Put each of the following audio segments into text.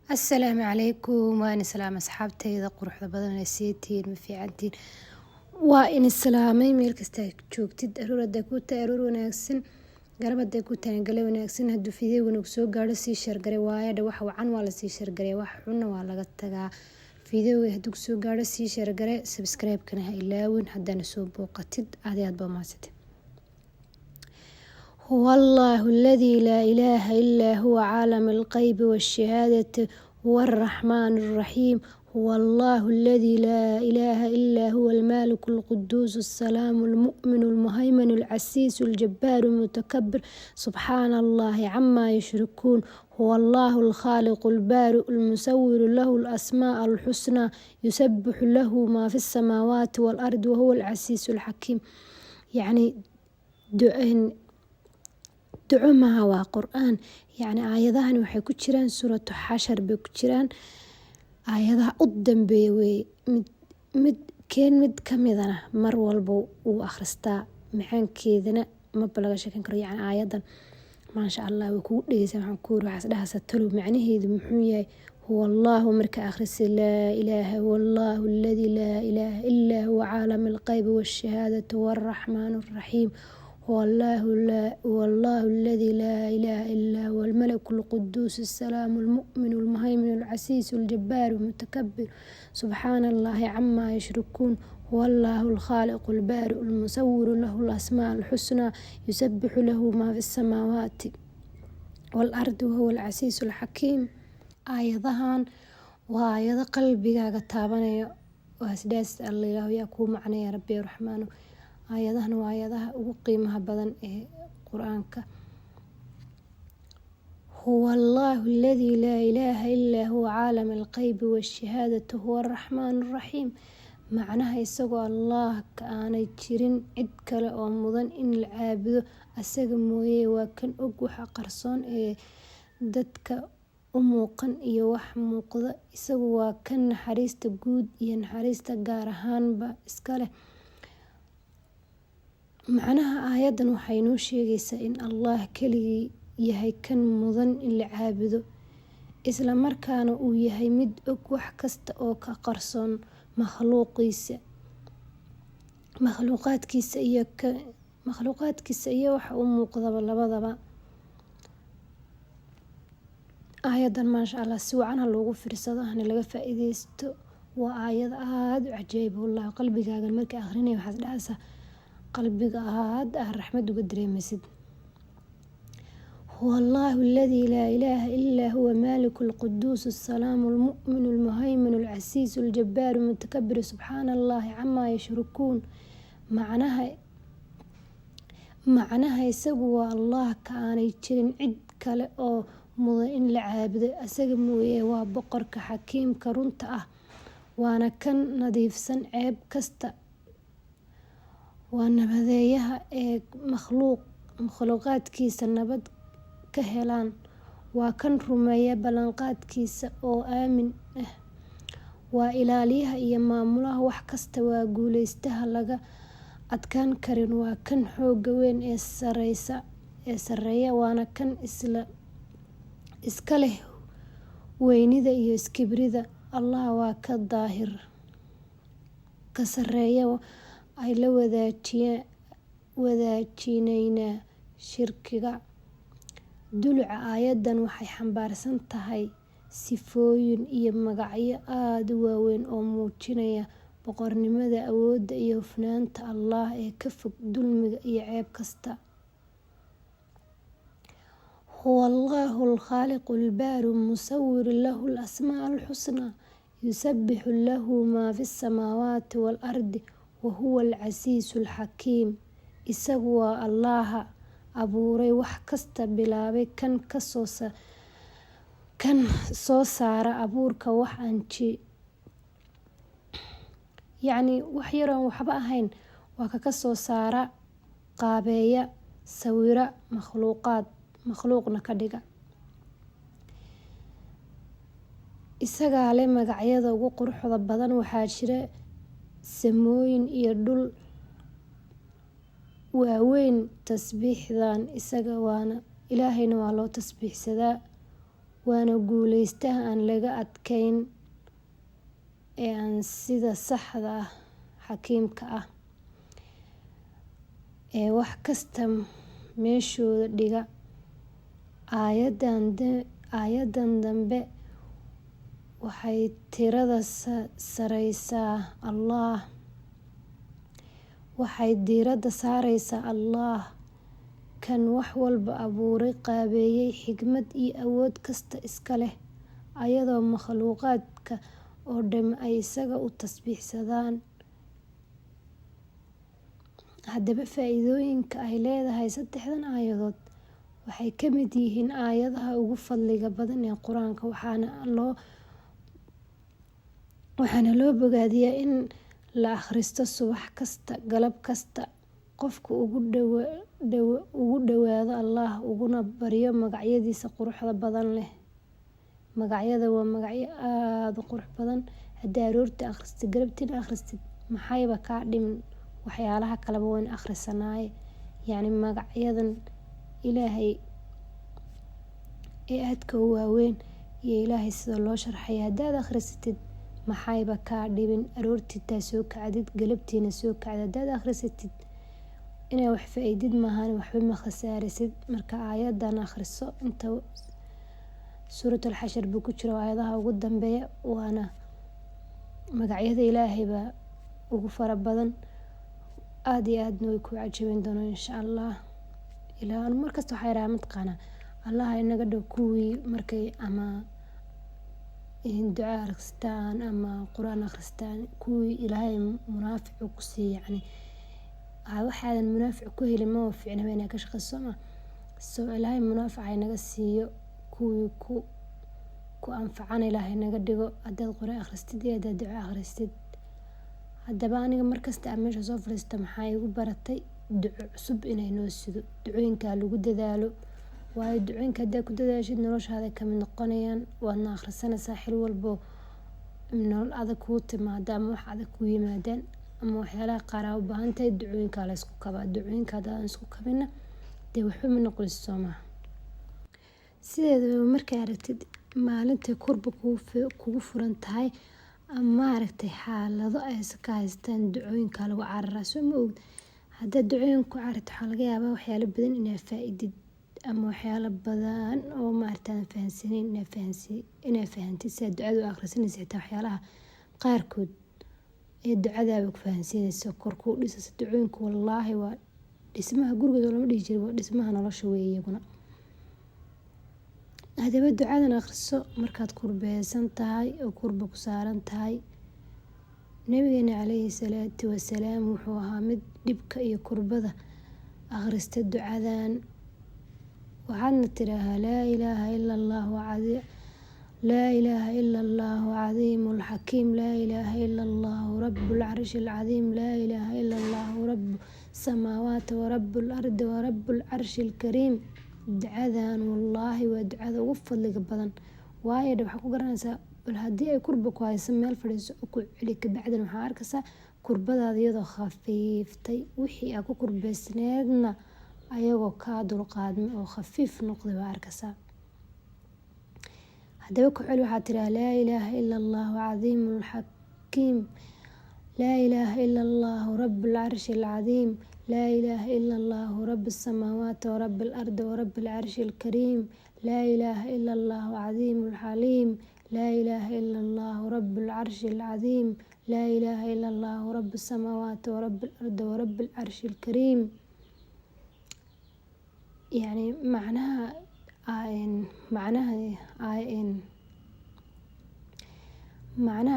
Asalaamu calaykum, waan islaam asxaabteyda quruxda badan ee seetihiin, ma fiicantiin? Waa in islaamay meel kasta aad joogtid. Aroor haday ku tahay, aroor wanaagsan. Galab haday ku tahay, galab wanaagsan. Hadduu fideogana soo gaadho, sii share garee. Waayo dha, wax wacan waa lasii share garee, wax xunna waa laga tagaa. Fideoga hadduu soo gaadho, sii share garee, subscribe-kana ha ilaawin. Haddana soo booqatid, aad iyo aad baa mahadsantay. هو الله الذي لا إله إلا هو، عالم الغيب والشهادة، هو الرحمن الرحيم. هو الله الذي لا إله إلا هو، الملك القدوس السلام المؤمن المهيمن العزيز الجبار المتكبر، سبحان الله عما يشركون. هو الله الخالق البارئ المصور، له الأسماء الحسنى، يسبح له ما في السماوات والأرض، وهو العزيز الحكيم. يعني duco maaha, waa Qur-aan. Yacni aayadahan waxay ku jiraan Suuratu Xashar bay ku jiraan. Aayadaha u dambeeya weeye. Mid mid keen mid kamidana mar walba wuu akhristaa, macaankeedana maba laga sheekan karo. Yacni aayadan, maasha Allah, way kugu dhegeysaa. Waxaan ku yiri, waxaas dhahaysaa, talow macnaheedu muxuu yahay? هو الله marka akhrisa، لا إله، هو الله الذي لا إله إلا هو، عالم الغيب والشهادة، هو الرحمن الرحيم. هو الله لا هو الله الذي لا إله إلا هو، الملك القدوس السلام المؤمن المهيمن العزيز الجبار المتكبر، سبحان الله عما يشركون. هو الله الخالق البارئ المصور، له الأسماء الحسنى، يسبح له ما في السماوات والأرض، وهو العزيز الحكيم. Aayadahan waa aayado qalbigaaga taabanayo. Waa isdhaas, Alla Ilaahu yaa kuu macnaya, Rabbi Raxmaano. Aayadahan waa aayadaha ugu qiimaha badan ee Qur-aanka. هو الله الذي لا إله إلا هو، عالم الغيب والشهادة، هو الرحمن الرحيم. Macnaha, isagoo Allah ka aanay jirin cid kale oo mudan in la caabudo asaga mooye, waa kan og waxa qarsoon ee dadka u muuqan iyo wax muuqda. Isagu waa kan naxariista guud iyo naxariista gaar ahaanba iska leh. Macnaha aayadan waxay noo sheegaysaa in Allah keligii yahay kan mudan in la caabudo, isla markaana uu yahay mid og wax kasta oo ka qarsoon makhluuqiisa, makhluuqaadkiisa iyo waxa u muuqdaba labadaba. Aayadan, maasha Allah, si wacan ha loogu fiirsado, hana laga faa-iideysto. Waa aayad aada u cajaayib, wallahi. Qalbigaagan marka akhrinaya, waxaad dhahaysaa, qalbiga aad ah raxmad uga dareemaysid. هو الله الذي لا إله إلا هو، الملك القدوس السلام المؤمن المهيمن العزيز الجبار المتكبر، سبحان الله عما يشركون. Macnaha, isagu waa Allah ka aanay jirin cid kale oo mudan in la caabudo asaga mooye, waa boqorka xakiimka runta ah, waana kan nadiifsan ceeb kasta, waa nabadeeyaha ee makhluuqaadkiisa nabad ka helaan, waa kan rumeeya ballanqaadkiisa oo aamin ah, waa ilaaliyaha iyo maamulaha wax kasta, waa guuleystaha laga adkaan karin, waa kan xooga weyn ee sareeya, waana kan iska leh weynida iyo iskibrida. Allah waa ka daahir, ka sareeya ay la wadaajinaynaa shirkiga. Dulucda aayaddan waxay xambaarsan tahay sifooyin iyo magacyo aad u waaweyn oo muujinaya boqornimada, awoodda iyo hufnaanta Allah ee ka fog dulmiga iyo ceeb kasta. هو الله الخالق البارئ المصور، له الأسماء الحسنى، يسبح له ما في السماوات والأرض، وهو العزيز الحكيم. Isagu waa Allaha abuuray wax kasta, bilaabay, kan soo saara abuurka wax aan yacni wax yar oon waxba ahayn, waa ka kasoo saara, qaabeeya, sawira makhluuqaad, makhluuqna ka dhiga. Isagaa leh magacyada ugu quruxda badan. Waxaa jira samooyin iyo dhul waaweyn tasbiixdan isaga, waana Ilaahayna waa loo tasbiixsadaa. Waana guuleystaha aan laga adkayn ee aan sida saxda ah xakiimka ah ee wax kasta meeshooda dhiga. Aayadan dambe waxay tirada sareysaa Allah. Waxay diiradda saareysaa Allah, kan wax walba abuuray, qaabeeyey, xigmad iyo awood kasta iska leh, ayadoo makhluuqaadka oo dhammi ay isaga u tasbiixsadaan. Haddaba, faa'iidooyinka ay leedahay saddexdan aayadood waxay ka mid yihiin aayadaha ugu fadliga badan ee Qur-aanka, waxaana loo bogaadiyaa in la akhristo subax kasta, galab kasta, qofku ugu dhawaado Allah uguna baryo magacyadiisa quruxda badan leh. Magacyada waa magacyo aada u qurux badan. Haddii aroorta akhristid, galabtiina akhristid, maxayba kaa dhimin? Waxyaalaha kaleba waan akhrisanaaye. Yacni magacyadan Ilaahay ee aadka u waaweyn iyo Ilaahay sida loo sharxay haddaad akhrisatid, maxayba kaa dhibin? Aroortii taa soo kacdid, galabtiina soo kacdid, haddaad akhrisatid, inaa wax faa'iidid maahan, waxba ma khasaarisid. Marka aayadan akhriso, inta Suuratul Xashar buu ku jira, aayadaha ugu dambeeya, waana magacyada Ilaahay baa ugu fara badan. Aada iyo aadna way ku cajabin doonaan, insha Allah. Ilaa markasta waxaa yiraahdaa, mataqaanaa, Allah inaga dhow kuwii markay ama duca akhristaan ama Qur-aan akhristaan, kuwii Ilaahay munaafic ku siiya. Yacni waxaadan munaafic ku helin ma fiicna inaa ka shaqeyso ma so. Ilaahay munaafic ha inaga siiyo, kuwii ku anfacana Ilaahay naga dhigo, haddaad Qur-aan akhristid iyo haddaad duco akhristid. Haddaba, aniga markasta aan meesha soo fadhiisto, maxaa igu baratay? Duco cusub inay noo sido. Ducooyinka lagu dadaalo, waayo ducooyinka haddaa ku dadaashid, noloshaada kamid noqonayaan, waadna akhrisanaysaa xil walbo nolol adag kuu timaada ama wax adag kuu yimaadaan ama waxyaalaha qaar aa u baahan tahay. Ducooyinka la isku kabaa. Ducooyinka haddaadan isku kabina, dee waxba ma noqonayso, soo maha? Sideedaba markaa aragtid maalinta kurba kugu furan tahay ama maaragtay xaalado ay ka haystaan, ducooyinka lagu cararaa, soo ma ogid? Haddaad ducooyin ku cararto, waxaa laga yaabaa waxyaalo badan inaad faa'iidid ama waxyaalo badan oo maaragtay aan fahansaneyn inaad fahantid. Si aad ducada u akhrisanaysid, xitaa waxyaalaha qaarkood ee ducadaaba ku fahansiinayso, kor kuu dhisayso. Ducooyinku wallaahi waa dhismaha guriga, lama dhihi jirin, waa dhismaha nolosha weeye iyaguna. Haddaba, ducadan akhriso markaad kurbeysan tahay oo kurba ku saaran tahay. Nabigeena calayhi salaatu wasalaam wuxuu ahaa mid dhibka iyo kurbada akhrista ducadan. Waxaadna tiraahaa: "Laa ilaaha ila Allah, laa ilaaha ila Allahu cadiimu lxakiim, laa ilaaha ila Allahu rabu lcarshi alcadiim, laa ilaaha ila Allahu rabu samaawaati warabu lardi warabu lcarshi alkariim." Ducadan wallaahi waa ducada ugu fadliga badan. Waayo dhe, waxaa ku garanaysaa, bal haddii ay kurba ku hayso, meel fadhiiso oo ku celi. Kabacdina waxaa arkaysaa kurbadaada iyadoo khafiiftay, wixii aa ku kurbeysneedna ayagoo kaa dulqaadmay oo khafiif noqday baa arkaysaa. Haddaba ku celi, waxaa tiraa: "Laa ilaaha ila Allahu cadiimu lxakiim, laa ilaaha ila Allahu rabu lcarshi alcadiim, laa ilaaha ila Allahu rabu samaawaati warabi alardi warabi alcarshi alkariim, laa ilaaha ila Allahu cadiimu lxaliim, laa ilaaha ila Allahu rabu lcarshi alcadiim, laa ilaaha ila Allahu rabu samaawaati warabi alardi warabi alcarshi alkariim." Yani macnaha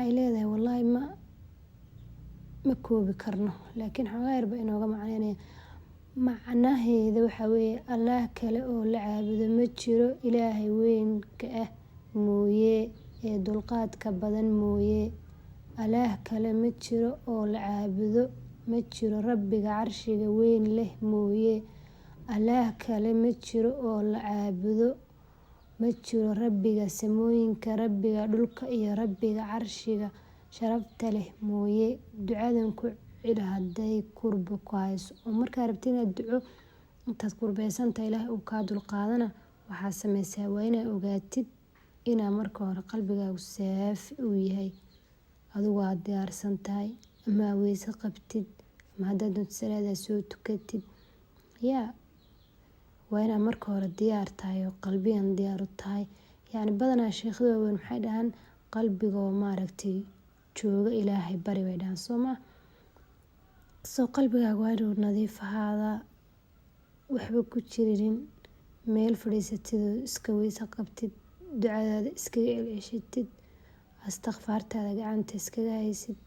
ay leedahay wallaahi ma koobi karno, laakiin xoogaa yar baa inooga macneynaya. Macnaheeda waxaa weeye: Allah kale oo la caabudo ma jiro Ilaahay weynka ah mooye ee dulqaadka badan mooye. Allaah kale ma jiro oo la caabudo ma jiro Rabbiga carshiga weyn leh mooye. Allaah kale ma jiro oo la caabudo ma jiro Rabbiga samooyinka, Rabbiga dhulka iyo Rabbiga carshiga sharafta leh mooye. Ducadan ku celi hadday kurbo ku hayso, oo markaa rabtid inaad duco intaad kurbeysantahay Ilaahay uu kaa dulqaadana, waxaa sameysaa, waa inaad ogaatid. Inaa marka hore qalbigaagu saafi uu yahay, adigu aad diyaarsan tahay, ama aa weyse qabtid, ama hadaad doonto salaad aad soo tukatid. Yaa waa inaa marka hore diyaar tahay oo qalbiyan diyaar u tahay. Yacni badanaa sheekhyada waaweyn maxay dhahaan? Qalbigoo maaragtay jooga Ilaahay bari, bay dhahaan, soo ma? Soo qalbigaaga waa inuu nadiif ahaadaa, waxba ku jirinin, meel fadhiisatid oo iska weyse qabtid, ducadaada iskaga celceshatid, astakfaartaada gacanta iskaga haysid.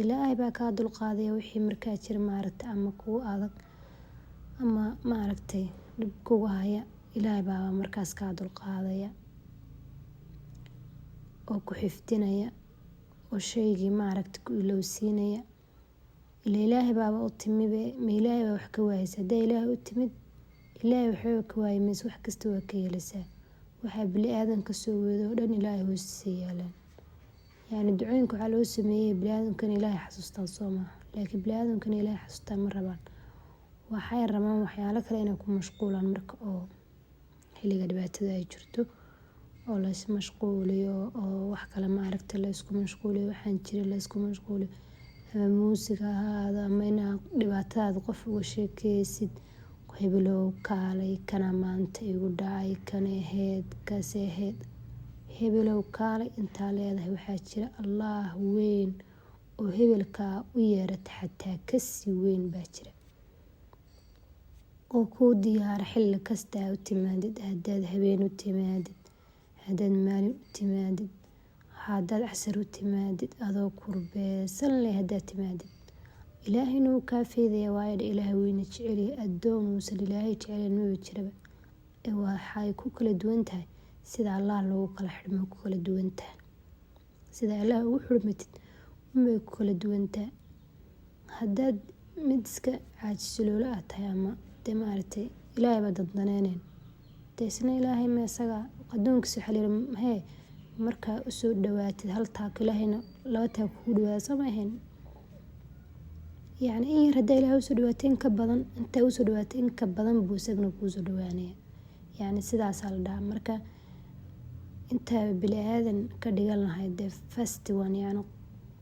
Ilaahay baa kaa dulqaadaya wixii markaa jira, maaragtay, ama kugu adag ama maaragtay dhib kugu haya. Ilaahay baa markaas kaa dulqaadaya oo ku xifdinaya oo shaygii maaragtay ku ilowsiinaya. Ila Ilaahay baaba u timibe, ma Ilaahay baa wax ka waayeysa? Haddaa Ilaahay u timid, Ilaahay waxba ka waayi mayso, wax kasta waa ka helaysaa. Waxaa bini aadan ka soo weedo oo dhan Ilaahay hoostiisa yaalaan. Yacni ducooyinka waxaa loo sameeyey bini aadamkana Ilaahay xasuustaan, soo maaha? Laakiin bini aadamkana Ilaahay xasuustaan ma rabaan. Waxay rabaan waxyaalo kale inay ku mashquulaan. Marka oo xilliga dhibaatada ay jirto oo la is mashquuliyo oo wax kale maaragtay la isku mashquuliyo, waxaan jirin la isku mashquuliyo, ama muusig ha ahaado, ama inaa dhibaatadaada qof uga sheekeysid: "Hebelow, kaalay, kana maanta igu dhacay, kana ahayd, kaasay ahayd, hebelow kaalay," intaa leedahay. Waxaa jira Allah weyn oo hebelkaa u yeerata xataa kasii weyn baa jira oo kuu diyaara xilli kasta aa u timaadid. Haddaad habeen u timaadid, haddaad maalin u timaadid, haddaad casar u timaadid, adoo kurbeysan leh haddaad timaadid, Ilaahayna wuu kaa feedaya. Waayo, Ilaahay weyna jecelyahay. Addoon uusan Ilaahay jecelayn maba jiraba. Ee waxay ku kala duwan tahay sida Allah loogu kala xidhmo ku kala duwan tahay. Sida Allah ugu xurmatid unbay ku kala duwan tahay. Haddaad mid iska caajisloola ah tahay ama dee maaragtay Ilaahay baa dandaneyneyn, dee isna Ilaahay ma isaga addoonkiisa waxaa la yiri hee markaa usoo dhawaatid hal taako, Ilaahayna laba taako kugu dhawaada, soo ma ahayn? Yacni in yar haddaa Ilaahay usoo dhawaatay, in ka badan intaa usoo dhawaatay, in ka badan buu isagana kuusoo dhawaanaya. Yacni sidaasaa la dhahaa. Marka intaa bini aadan ka dhigan lahayd dee first one, yacni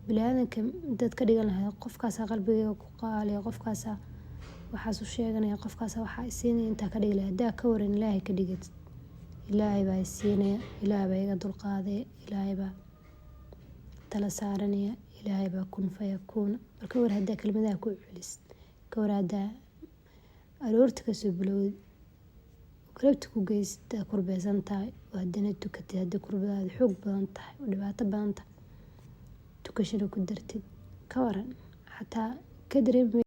bini aadanka intaad ka dhigan lahayd qofkaasaa qalbigayga ku qaaliya, qofkaasaa waxaas u sheeganaya, qofkaasa waxaa isiinaya, intaa ka dhigi lahayd, haddaa ka waran Ilaahay ka dhigatid: "Ilaahay baa isiinaya, Ilaahay baa iga dulqaadaya, Ilaahay baa tala saaranaya, Ilaahay baa kun fayakuuna." Bal ka war haddaa kelmadaha ku celisid? Ka war haddaa aroorta kasoo bilowdid, galabta ku geysid, aa kurbeysan tahay oo haddana tukatid, haddii kurbadaada xoog badan tahay oo dhibaato badan tahay, tukashana ku dartid, ka waran? Xataa ka dareemi.